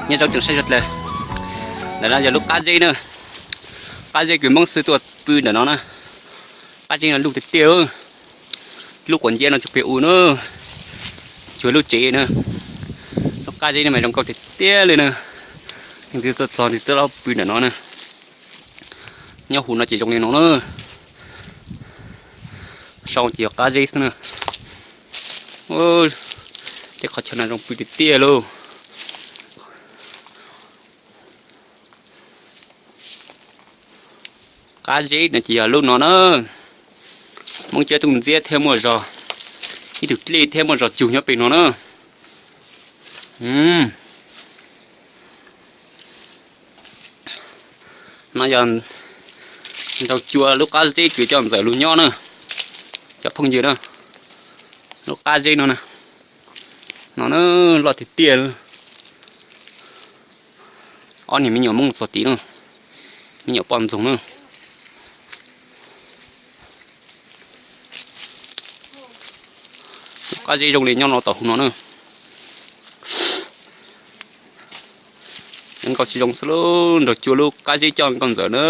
Nyob zoo tsoom saib sawv daws, ntawm no yog lub qab zeb na, qab zeb kws Hmoob xwb tuaj pw ntawm no na. Qab zeb no luj tiag tiag, lub quav nciab no tsis pes u na, tsuas lub tsev na. Lub qab zeb no mas zoo nkauj tiag tiag li na, leej twg tuaj txog leej twg tuaj los pw ntawm no na. Nyob hauv no ces zoo li no na, sau ces yog qab zeb xwb na. Tej qhov chaw no zoo pw tiag tiag lauj. Qab zeb no ces yog lub no na, Hmoob cov tub ntxiab thiaj muaj zog, ib tug dlej thiaj muaj zog cug nyob pem no na. No yog nraug cua lub qab zeb kws coj Ntxawm lug nyob na, cov phooj ywg na. Lub qab zeb no na, no na, loj tiag tiag. Ob niag me nyuam Hmoob txog tid na, me nyuam poj ntxoog na. Lub qab zeb zoo li nyob no tom hauv no na. Zoo nkauj tsis zoo xwb lauj, nraug cua lub qab zeb coj nkauj Ntxawm na.